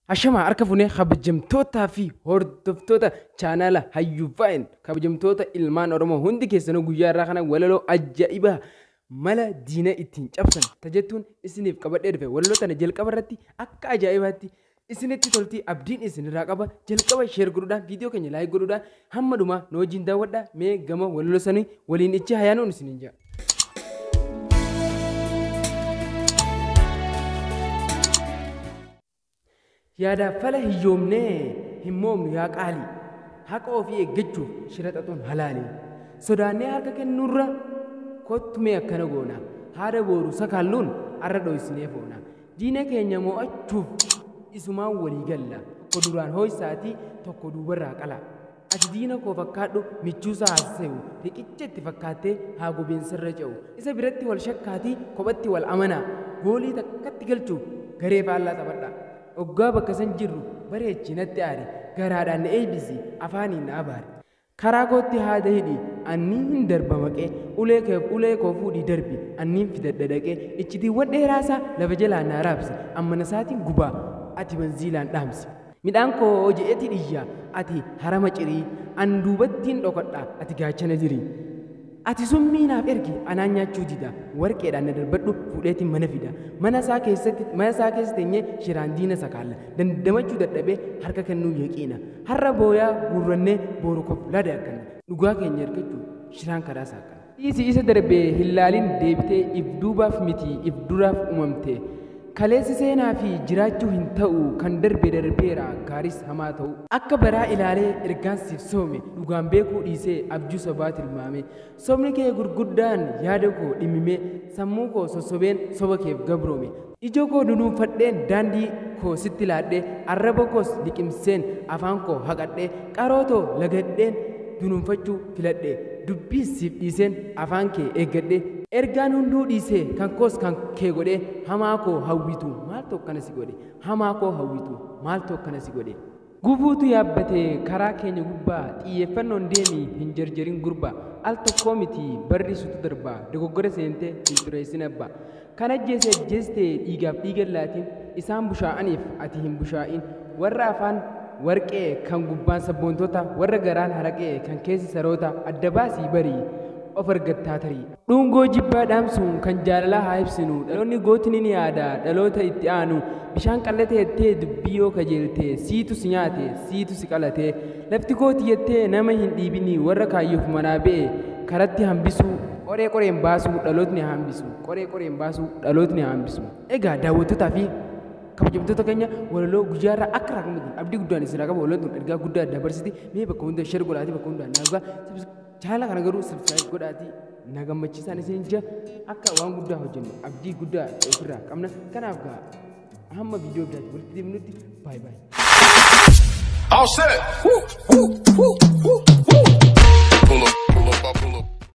Ashama harka fuunee kabajamtootaa fi hordoftoota chaanaala Hayyuu Vaayin, kabajamtoota ilmaan Oromoo hundi keessanuu, guyyaa irraa kana walaloo ajaa'ibaa mala diina ittiin cabsan tajettuun isiniif qabadhee dhufe. Walaloo tana jalqaba irratti akka ajaa'ibaatti isinitti toltii abdiin isinirraa qaba. Jalqaba share godhuudhaan, viidiyoo keenya like godhuudhaan hamma dhumaa nu wajjin daawwadhaa. Mee gama walaloo sanii waliin ichi hayaanuun isiniin jira. Yaadaaf fala hiyyoomnee hin moomnu yaa qaali. Haqa ofii eeggachuuf shira xaxuun halaali. Sodaannee harka kennuurra kottumee akkana goona. Haada booru sakaalluun arra dhoysinee foona. Diina keenya mo'achuuf isumaan walii galla. Tokko duraan hoo'isaatii, tokko duubarraa qala. Ati diina koo fakkaadhu, michuusaa haasa'u. Riqicha itti fakkaattee haa gobeensarra ce'u. Isa biratti wal shakkaatii kophatti wal amanaa. Goolii takkatti galchuuf garee faallaa taphadha. Oggaa bakka san jirru bareechi natti aari. Garaadhaan na eebbisi, afaaniin na abaari. Karaa kootti haada hidhi, anniin hin darba maqee. Ulee kee, ulee koo fuudhii darbi, anniin fidadha dhaqee. Iccitiiwwan dheeraasaa lafa jalaan naa raabsi. Ammana isaatiin gubaa, ati banziilaan dhaamsi. Midhaan koo je'eeti dhiyya, ati harama cirii. An duubattiin dhokadha, ati gaachana jirii. Ati summii naaf ergi, anaan nyaachuu dida. Warqeedhaan na darbadhu, fuudheetiin mana fida. Mana isaa keessatti, mana isaa keessa teenyee shiraan diina sakaalla. Dandamachuu dadhabee harka kennuu yaqiina. Har'a booyaa guurrannee booru koflaa daakkanna. Dhugaa keenya argachuu shiraan karaa saaqana. Dhiisi isa darbee hin laalin deebitee, if duubaaf miti if duraaf uumamte. Kaleessi seenaa fi jiraachuu hin ta'u, kan darbe darbeera, gaaris hamaa ta'u. Akka baraa ilaalee ergaan siif soome, dhugaan beekuu dhiisee abjuu sobaa tilmaame. Sobni kee gurguddaan yaada koo dhimmimee, sammuu koo sossobeen soba keef gabroome. Ija koo dunuunfadheen daandii koo sitti laadhee, arraba koos liqimseen afaan koo haqadhee, qaroo too lagadheen dunuunfachuu filadhe. Dubbii siif dhiiseen afaan kee eeggadhe. Ergaan hunduu dhiisee kan koos kan kee godhee, hamaa koo hawwitu maaltu akkana si godhe? Hamaa koo hawwitu maaltu akkana si godhe? Gufuutu yaabbatee karaa keenya gubbaa, xiyyeeffannoon deemi hin jarjarin gurbaa. Al tokkoo miti barri sutu darbaa, dogoggora seentee hin xureessin abbaa. Kan ajjeese ajjeeste, dhiigaaf dhiiga laatiin. Isaan bushaa'aniif ati hin bushaa'in. Warra afaan warqee kan gubbaan sabboontota, warra garaan haraqee kan keessi saroota, adda baasii barii of argattaa tarii. Dhungoo jibbaa dhaamsuun kan jaalalaa haa ibsinu. Dhaloonni gootni ni yaada dhaloota itti aanu. Bishaan qallate jettee dubbii yoo kajeelte, siitu si nyaate, siitu si qalate. Lafti kooti jettee nama hin dhiibini. Warra kaayyoof manaa ba'e karatti hambisuu, qoree qoreen baasuu dhalootni haa hambisu. Qoree qoreen baasuu dhalootni haa hambisu. Egaa daawwattootaa fi kabajamtoota keenya, walaloo guyyaarraa akka raakamutti abdii guddaan isin qaba. Walaloon tun ergaa guddaa dabarsiti. Mee bakka hunda share godhaatii, bakka hunda nagaa chaanala kana garuu subscribe godhaatii na gammachiisaan isin jira. Akka waan guddaa hojjennu abdii guddaa ofirraa qabna. Kanaaf gaa hamma viidiyoo biraatti walitti deemnutti, bye bye. All set. Woo, woo, woo.